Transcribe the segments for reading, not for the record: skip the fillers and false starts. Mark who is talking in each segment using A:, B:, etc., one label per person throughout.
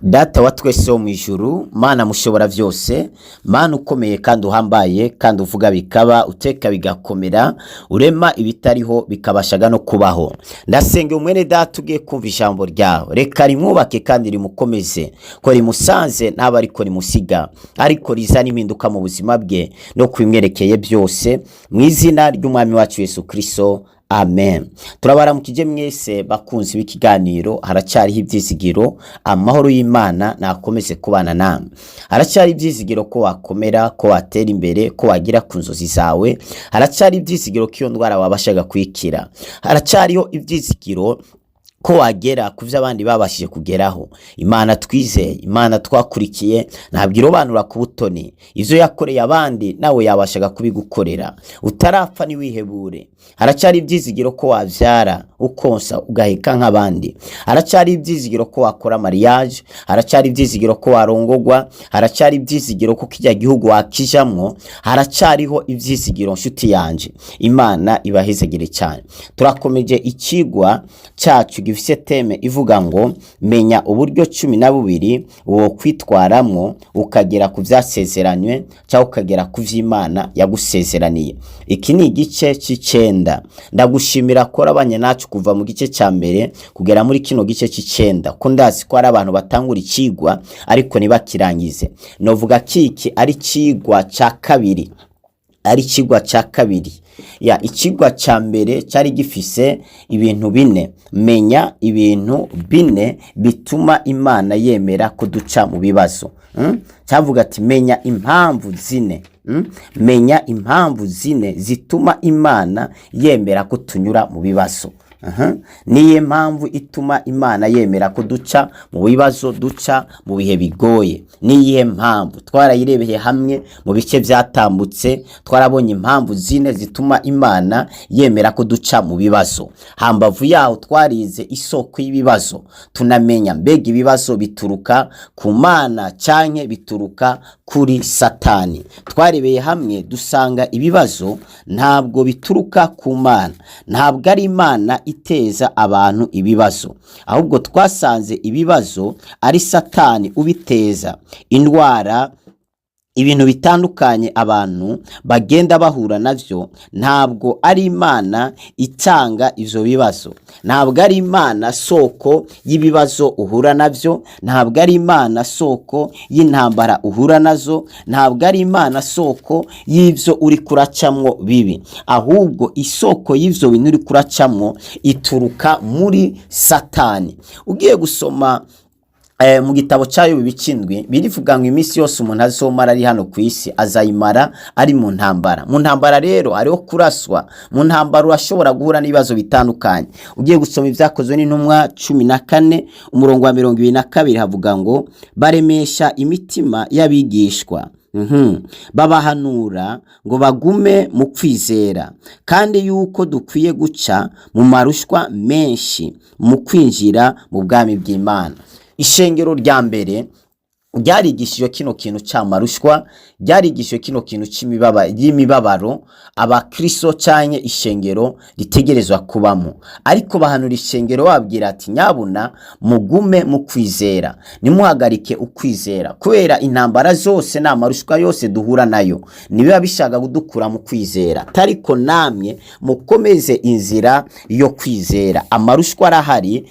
A: Data wa twese wo mu ijuru, Mana mushobora byose, Mana ukomeye kandi uhambaye, kandi uvuga bikaba, uteka bigakomera, urema ibitariho bikabashaga no kubaho. Ndasenga umwene data ugiye kumva ijambo ryawe, reka rimwubake kandi rimukomeze, ko rimusanze ntaba ariko rimusiga, ariko rizana impinduka mu buzima bwe no kubimwerekeye byose, mu izina ry'umwami wacu Yesu Kristo, amen. Turabaramukije mwese bakunzi b'ikiganiro Haracyariho Ibyizigiro. Amahoro y'Imana nakomeze kubana namwe. Haracyari ibyizigiro ko wakomera, ko watera imbere, ko wagera ku nzozi zawe. Haracyari ibyizigiro ko iyo ndwara wabashaga kuyikira. Haracyariho ibyizigiro ko wagera ku byo abandi babashije kugeraho. Imana twizeye, Imana twakurikiye, ntabwo irobanura ku butoni. Ibyo yakoreye abandi nawe yabashaga kubigukorera. Utarapfa ntiwihebure. Haracyari ibyizigiro ko wabyara, ukonsa, ugaheka nk'abandi. Haracyari ibyizigiro ko wakora mariage. Haracyari ibyizigiro ko warongogwa. Haracyari ibyizigiro ko kijya gihugu wakijamwo. Haracyariho ibyizigiro, nshuti yanje. Imana ibahezagire cyane. Turakomeje ikigwa cyacu gifise thème ivuga ngo menya uburyo 12 wo kwitwaramwo ukagera ku byasezeranywe cyangwa ukagera ku vy'Imana yagusezeraniye. Iki ni igice c'icenda. Ndagushimira ko warabanye nacu kuva mu gice cya mbere kugera muri kino gice c'icenda, ko ndazi ko hari abantu batangura ikigwa ariko ntibakirangize. Novuga kiki ari ikigwa ca kabiri, ari ikigwa cya kabiri. Ya ikigwa cya mbere cyari gifise ibintu bine: menya ibintu bine bituma Imana yemera ko duca mu bibazo. Cyavuga ati menya impamvu zine. Menya impamvu zine zituma Imana yemera ko tunyura mu bibazo. Aha. Niyo mpamvu ituma Imana yemera ko duca mu bibazo, duca mu bihe bigoye? Niyihe mpamvu? Twarayirebeye hamwe mu bice byatambutse. Twarabonye impamvu zine zituma Imana yemera ko duca mu bibazo. Hambavu yaho twarize isoko y'ibibazo, tunamenya mbega ibibazo bituruka ku Mana canke bituruka kuri Satani. Twarebeye hamwe dusanga ibibazo ntabwo bituruka ku Mana, ntabwo ari Imana iteza abantu ibibazo, ahubwo twasanze ibibazo ari Satani ubiteza. Indwara, ibintu bitandukanye abantu bagenda bahura navyo, ntabwo ari Imana itanga ivyo bibazo, ntabwo ari Imana soko y'ibibazo uhura navyo, ntabwo ari Imana soko y'intambara uhura nazo, ntabwo ari Imana soko y'ivyo uri kuracamwo bibi. Ahubwo isoko y'ivyo bintu uri kuracamwo ituruka muri Satani. Ugiye gusoma mu gitabo cyayo bibikindwi, birivuga ngo iminsi yose umuntu azomara ari hano ku isi azayimara ari mu ntambara. Mu ntambara rero hariho kuraswa, mu ntambara urashobora guhura n'ibibazo bitandukanye. Ugiye gusoma Ibyakozwe n'Intumwa 14 umurongo wa 22, havuga ngo baremesha imitima y'abigishwa, babahanura ngo bagume mu kwizera, kandi yuko dukwiye guca mu marushwa menshi mu kwinjira mu bwami bw'Imana. Ishengero rya mbere ryarigishijwe kino kintu c'amarushwa, ryarigishijwe kino kintu y'imibabaro abakristo canke ishengero ritegerezwa kubamo. Ariko bahanura ishengero babwira ati nyabuna mugume mu kwizera, ntimuhagarike ukwizera, kubera intambara zose n'amarushwa yose duhura nayo nibiba bishaka kudukura mu kwizera, tariko namwe mukomeze inzira yo kwizera. Amarushwa arahari,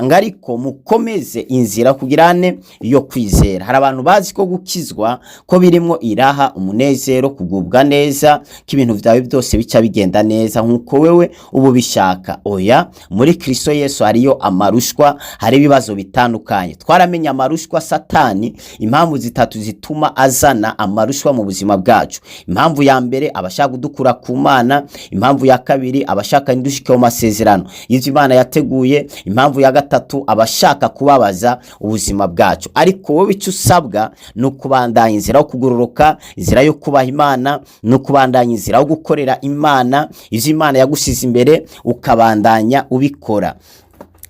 A: ngariko mukomeze inzira kugirane yo kwizera. Hari abantu bazi ko gukizwa ko birimwo iraha, umunezero, kugubwa neza, ko ibintu vyawe byose bica bigenda neza nkuko wewe ubu bishaka. Oya, muri Kristo Yesu hariyo amarushwa, hari ibibazo bitandukanye. Twaramenye amarushwa Satani, impamvu zitatu zituma azana amarushwa mu buzima bwacu. Impamvu ya mbere, abashaka kudukura ku Mana. Impamvu ya kabiri, abashaka ntidushike mu masezerano y'ivyo Imana yateguye. Impamvu ya gatatu, abashaka kubabaza ubuzima bwacu. Ariko wowe icyo usabwa ni ukubandanya inzira yo kugororoka, inzira yo kubaha Imana, ni ukubandanya inzira yo gukorera Imana. Ivyo Imana yagusize imbere ukabandanya ubikora.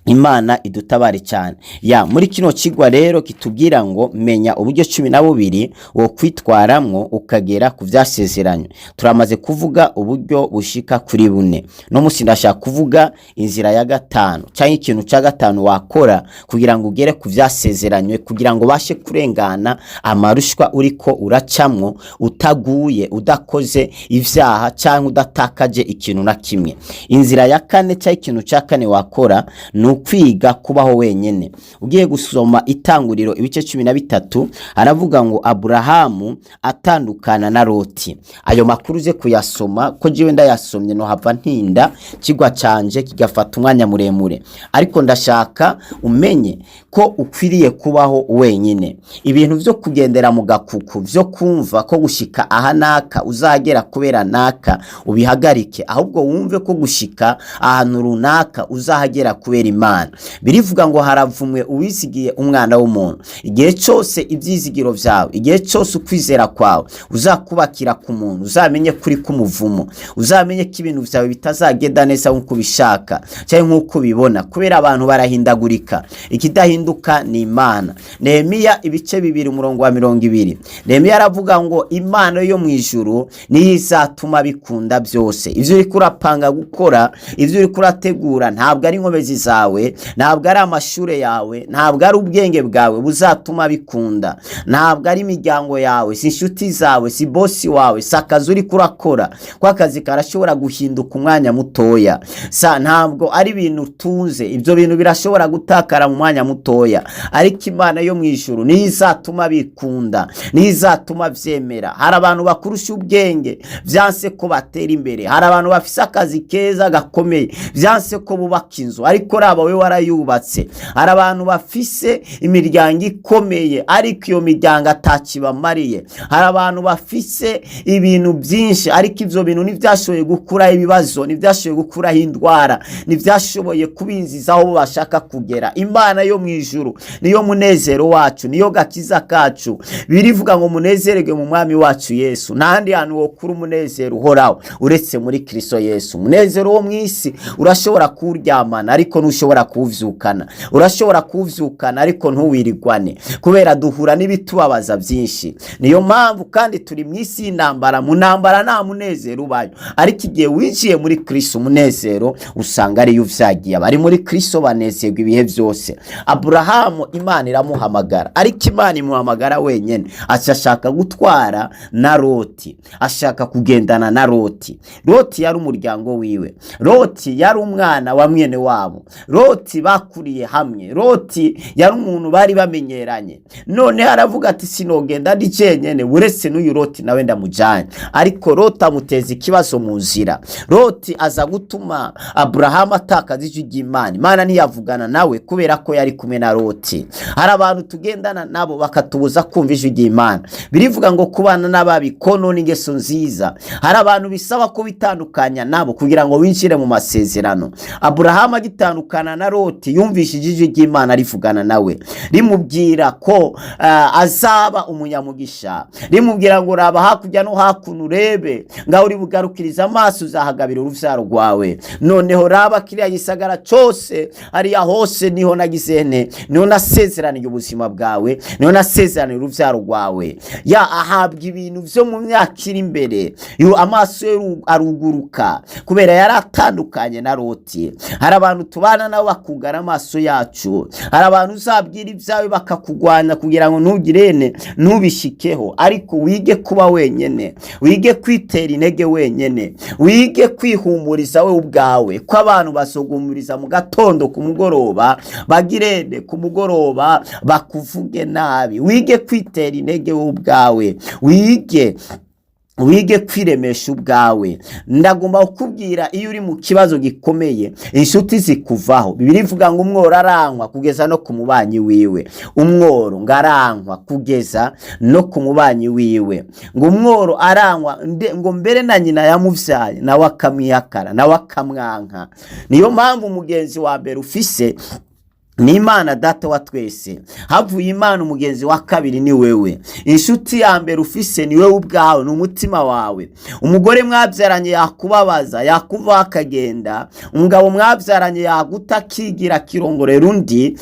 A: Imana idutabare cyane. Ya muri kino kigwa rero kitubwira ngo menya uburyo 12 wo kwitwaramwo ukagera ku vyasezeranywe. Turamaze kuvuga uburyo bushika kuri bune. No musi ndashaka kuvuga inzira ya gatanu cyangwa ikintu cya gatanu wakora kugira ngo ugere ku vyasezeranywe, kugira ngo ubashe kurengana amarushwa uriko uracamwo utaguye, udakoze ivyaha cyangwa udatakaje ikintu na kimwe. Inzira ya kane cyangwa ikintu cya kane wakora ni ukwiga kubaho wenyene. Ugiye gusoma Itanguriro ibice 13, aravuga ngo Aburahamu atandukana na Loti. Ayo makuru uze kuyasoma, ko jewe ndayasomye nohava ntinda, kigwa canje kigafata umwanya muremure, ariko ndashaka umenye ko ukwiriye kubaho wenyine. Ibintu vyo kugendera mu gakuku, vyo kumva ko gushika aha naka uzagera kubera naka, ubihagarike, ahubwo wumve ko gushika ahantu runaka uzahagera kubera Imana. Birivuga ngo haravumwe uwizigiye umwana w'umuntu. Igihe cyose ibyizigiro vyawe, igihe cyose ukwizera kwawe uzakubakira ku muntu, uzamenye kuri k'umuvumo, uzamenye ko ibintu vyawe bitazagenda neza nk'uko ubishaka cyangwa nk'uko ubibona, kubera abantu barahindagurika. Ikidahinduka ni Imana. Nehemiya ibice 2 umurongo wa 20, Nehemiya aravuga ngo Imana yo mu ijuru niyo izatuma bikunda byose. Ivyo uriko urapanga gukora, ivyo uriko urategura, ntabwo ari inkomezi zawe, ntabwo ari amashure yawe, ntabwo ari ubwenge bwawe buzatuma bikunda, ntabwo ari imiryango yawe, si inshuti zawe, si bosi wawe, si akazi uriko urakora, ko akazi karashobora guhinduka umwanya mutoya, sa ntabwo ari ibintu utunze, ibyo bintu birashobora gutakara mu mwanya mutoya, ariko Imana yo mu ijuru niyo izatuma bikunda, niyo izatuma vyemera. Hari abantu bakurusha ubwenge vyanse ko batera imbere, hari abantu bafise akazi keza gakomeye vyanse ko bubaka inzu, ariko raba we warayubatse. Hari abantu bafise imiryango ikomeye, ariko iyo miryango atakibamariye. Hari abantu bafise ibintu byinshi, ariko ivyo bintu ntivyashoboye gukuraho ibibazo, ntivyashoboye gukuraho indwara, ntivyashoboye kubinjiza aho bashaka kugera. Imana yo mu ijuru niyo munezero wacu, niyo gakiza kacu. Birivuga ngo munezererwe mu Mwami wacu Yesu. Nta handi hantu wokura umunezero uhoraho uretse muri Kristo Yesu. Umunezero wo mu isi urashobora kuwuryamana, ariko ntushobora kuwuvyukana. Urashobora kuwuvyukana, ariko ntuwirigwane, kubera duhura n'ibitubabaza byinshi. Niyo mpamvu kandi turi mu isi y'intambara. Mu ntambara nta munezero ubayo, ariko igihe winjiye muri Kristo, umunezero usanga ariyo uvyagiye. Abari muri Kristo banezerwa ibihe byose. Aburahamu Imana iramuhamagara, ariko Imana imuhamagara wenyene, aca ashaka gutwara na Loti, ashaka kugendana na Loti. Loti yari umuryango wiwe, Loti yari umwana wa mwene wabo, Loti bakuriye hamwe, Loti yari umuntu bari bamenyeranye. None aravuga ati sinogenda ndi jenyene, uretse n'uyu Loti nawe ndamujanye. Ariko Loti amuteza ikibazo mu nzira. Loti aza gutuma Aburahamu atakaza ijwi ry'Imana. Imana ntiyavugana nawe kubera ko yari kumwe na Loti. Hari abantu tugendana nabo bakatubuza kumva ijwi ry'Imana. Birivuga ngo kubana n'ababi konona ingeso nziza. Hari abantu bisaba ko bitandukanya nabo kugira ngo winjire mu masezerano. Aburahamu agitandukana na Loti, yumvishije ijwi ry'Imana rivugana nawe, rimubwira ko azaba umunyamugisha, rimubwira ngo raba hakurya no hakuno urebe, ngaho uri bugarukiriza amaso uzahagabira uruvyaro rwawe. Noneho raba kiriya gisagara cose, hariya hose niho nagizene, niho nasezeraniye ubuzima bwawe, niho nasezeraniye uruvyaro rwawe. Ya ahabwa ibintu vyo mu myaka iri imbere, yo amaso ye aruguruka kubera yari atandukanye na Loti. Hari abantu tubana nabo bakugara amaso yacu. Hari abantu uzabwira ibyawe bakakugwanya kugira ngo ntugirene ntubishikeho, ariko wige kuba wenyene, wige kwitera intege wenyene, wige kwihumuriza we ubwawe, ko abantu basogumuriza mu gatondo, ku mugoroba bagirene, ku mugoroba bakuvuge nabi. Wige kwitera intege wowe ubwawe, wige kwiremesha ubwawe. Ndagomba kukubwira, iyo uri mu kibazo gikomeye inshuti zikuvaho. Bibiliya ivuga ngo umworo arankwa kugeza no ku mubanyi wiwe. Umworo ngo arankwa kugeza no ku mubanyi wiwe. Ngo umworo arankwa ngo mbere na nyina yamuvyaye nawe akamwihakara, nawe akamwanka. Niyo mpamvu umugenzi wa mbere ufise Ni Imana Data wa twese. Havuye Imana, umugenzi wa kabiri ni wewe. Inshuti ya mbere ufise ni wewe ubwawe, ni umutima wawe. Umugore mwabyaranye yakubabaza, yakuvaho akagenda. Umugabo mwabyaranye yaguta, akigira akirongorera undi.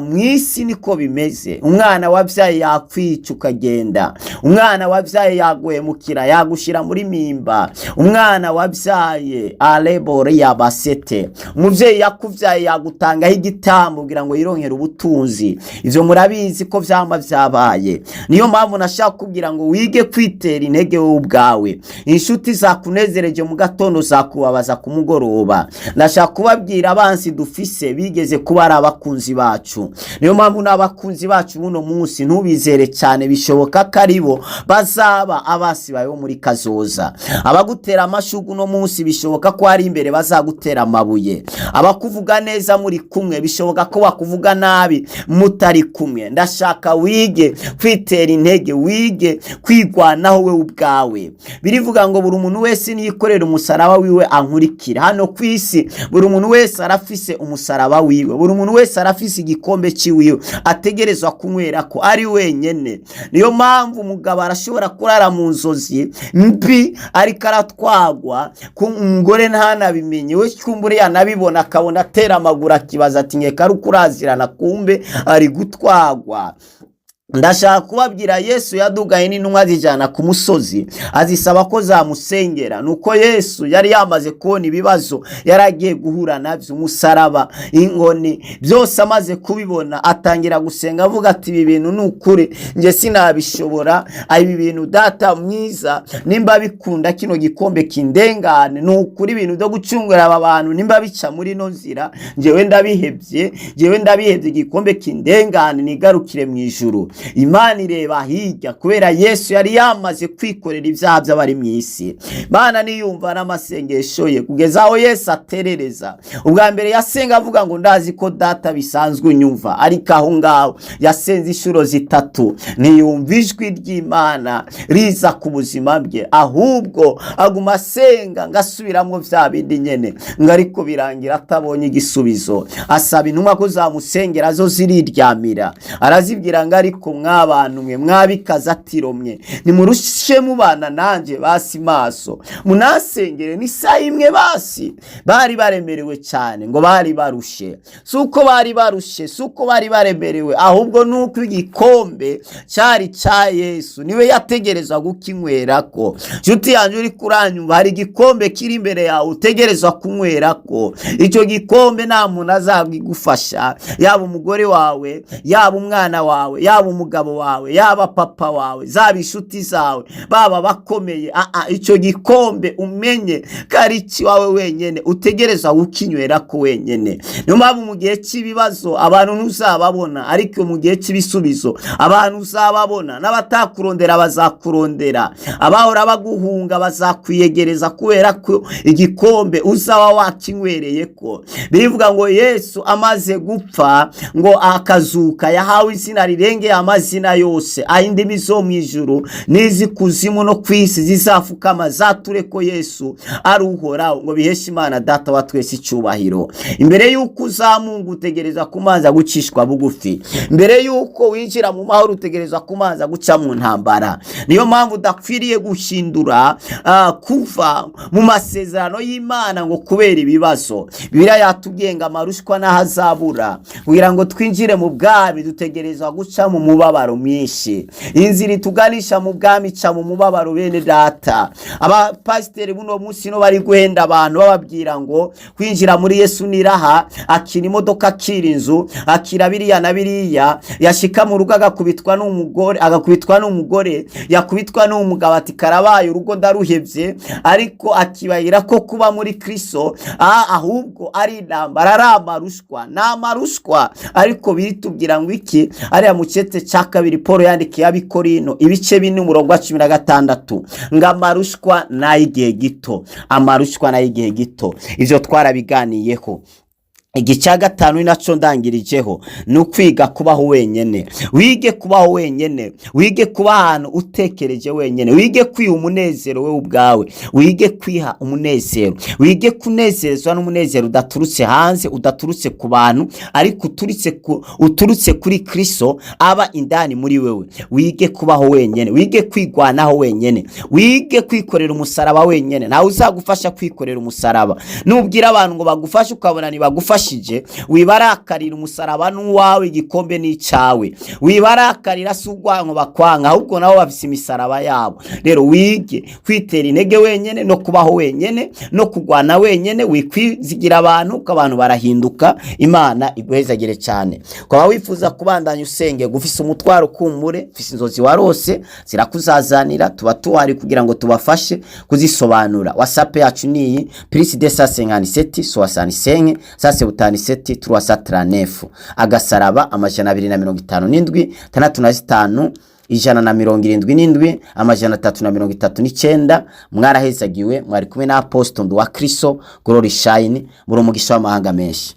A: Mu isi niko bimeze. Umwana wabyaye yakwica ukagenda. Umwana wabyaye yaguhemukira, yagushyira muri mimba. Umwana wabyaye arebore yabasete. Umubyeyi yakubyaye yagutangaho igitambo kugira ngo yironkere ubutunzi. Ivyo murabizi ko vyama vyabaye. Niyo mpamvu nashaka kubwira ngo wige kwitera intege wowe ubwawe. Inshuti zakunezereje mu gatondo zakubabaza ku mugoroba. Ndashaka kubabwira, abansi dufise bigeze kuba ari abakunzi bacu. Niyo mpamvu n'abakunzi bacu buno munsi ntubizere cyane, bishoboka ko ari bo bazaba abansi bawe bo muri kazoza. Abagutera amashurwe uno munsi bishoboka ko hari imbere bazagutera amabuye. Abakuvuga neza muri kumwe bishoboka ko bakuvuga nabi mutari kumwe. Ndashaka wige kwitera intege, wige kwigwanaho we ubwawe. Birivuga ngo buri muntu wese niyikorera umusaraba wiwe ankurikira. Hano ku isi buri muntu wese arafise umusaraba wiwe, buri muntu wese arafise igikombe ciwiwe ategerezwa kunywera ko ari wenyene. Niyo mpamvu umugabo arashobora kurara mu nzozi mbi ariko aratwagwa ku umugore ntanabimenye. We kumbure yanabibona, akabona atera amaguru, akibaza ati nkeka ari ukurazirana, kumbe ari gutwagwa. Ndashaka kubabwira, Yesu yadugaye n'intumwa zijana ku musozi, azisaba ko zamusengera. Nuko Yesu yari yamaze kubona ibibazo yari agiye guhura nabyo, umusaraba, inkoni, byose. Amaze kubibona atangira gusenga avuga ati: "Ibi bintu ni ukuri njye sinabishobora. Ibi bintu, Data mwiza, nimba bikunda kino gikombe kindengane. Ni ukuri ibintu byo gucungura aba bantu nimba bica muri ino nzira, njyewe ndabihebye, njyewe ndabihebye. Igikombe kindengane nigarukire mu ijuru." Imana ireba hirya, kubera Yesu yari yamaze kwikorera ibyaha by'abari mu isi. Imana niyumva n'amasengesho ye kugeza aho Yesu aterereza. Ubwa mbere yasenga avuga ngo: "Ndazi ko Data bisanzwe unyumva." Ariko aho ngaho yasenze inshuro zitatu, ntiyumva ijwi ry'Imana riza ku buzima bwe, ahubwo aguma asenga ngo asubiramo bya bindi nyene ngo, ariko birangira atabonye igisubizo. Asaba intumwa ko zamusengera, zo ziriryamira. Arazibwira ngo: "Ariko mwabantu mwe, mwabikazatiro mwe, nimurushe mubana nanjye basi maso, munasengere n'isaha imwe basi." Bari baremerewe cyane, ngo bari barushe. Si uko bari barushe, si uko bari baremerewe, ahubwo ni uko igikombe cyari cya Yesu, niwe yategerezwa gukinywerako. Nshuti yanjye uri kuranyumva, hari igikombe kiri imbere yawe utegerezwa kunywerako. Icyo gikombe nta muntu azabigufasha, yaba umugore wawe, yaba umwana wawe, yaba umugabo wawe, yaba papa wawe, zaba inshuti zawe, baba bakomeye. Icyo gikombe umenye ko ari ikiwawe wenyine, utegereza ukinywerako wenyine. Niyo mpamvu mu gihe cy'ibibazo abantu ntuzababona, ariko mu gihe cy'ibisubizo abantu uzababona. N'abatakurondera bazakurondera, abahora baguhunga bazakwiyegereza, kubera ko igikombe uzaba wakinywereye. Ko bivuga ngo Yesu amaze gupfa ngo akazuka, yahawe izina rirengeye amazina yose, aho indimi zo mu ijuru n'iz'ikuzimu no ku isi zizafukama zature ko Yesu ari Uhoraho, ngo biheshe Imana Data wa twese icyubahiro. Imbere y'uko uzamunga utegereza kumanza gucishwa bugufi. Mbere y'uko winjira mu mahoro utegereza kumanza guca mu ntambara. Niyo mpamvu udakwiriye guhindura kuva mu masezerano y'Imana ngo kubera ibibazo. Bibiliya yatubwiye ngo amarushwa n'ahazabura. Kugira ngo twinjire mu bwami dutegerezwa guca mu mubabaro mwinshi. Inzira ituganisha mu bwami ica mu mubabaro. Bene Data, abapasiteri buno munsi no bari guhenda abantu bababwira ngo kwinjira muri Yesu niraha, akira imodoka, akira inzu, akira biriya na biriya. Yashika mu rugo agakubitwa n'umugore, agakubitwa n'umugore, yakubitwa n'umugabo, ati: "Karabaye, urugo ndaruhevye." Ariko akibagira ko kuba muri Kristo ahubwo ari intambara, ari amarushwa, ni amarushwa. Ariko biritubwira ngo iki ariya mu cete cya kabiri Paul yandikiye Abikorino, ibice 4, umurongo wa 16, ngo amarushwa ni ay'igihe gito, amarushwa ni ay'igihe gito. Ivyo twarabiganiyeho. Igica gatanu ni naco ndangirijeho, ni ukwiga kubaho wenyene. Wige kubaho wenyene, wige kuba ahantu utekereje wenyene, wige kwiha umunezero wewe ubwawe, wige kwiha umunezero, wige kunezerezwa n'umunezero udaturutse hanze, udaturutse ku bantu, ariko uturutse kuri Kristo aba indani muri wewe. Wige kubaho wenyene, wige kwigwanaho wenyene, wige kwikorera umusaraba wenyene. Ntawe uzagufasha kwikorera umusaraba. Nubwira abantu ngo bagufashe ukabona ntibagufashije, wibarakarira. Umusaraba n'uwawe, igikombe n'icawe. Wibarakarira, si urwanko bakwanga, ahubwo nabo bafise imisaraba yabo. Rero wige kwitera intege wenyene, no kubaho wenyene, no kugwana wenyene. Wikwizigira abantu, ko abantu barahinduka. Imana iguhezagire cyane. Ukaba wifuza kubandanya usenge, gufise umutwaro, kumbure ufise inzozi warose zirakuzazanira, tuba tuhari kugira ngo tubafashe kuzisobanura. WhatsApp yacu niyi: +257 65 177 339, agasaraba 257 65 177 339. Mwarahezagiwe. Mwari kumwe na Apostle Nduwa Kristo Glory Shine. Muri umugisha w'amahanga menshi.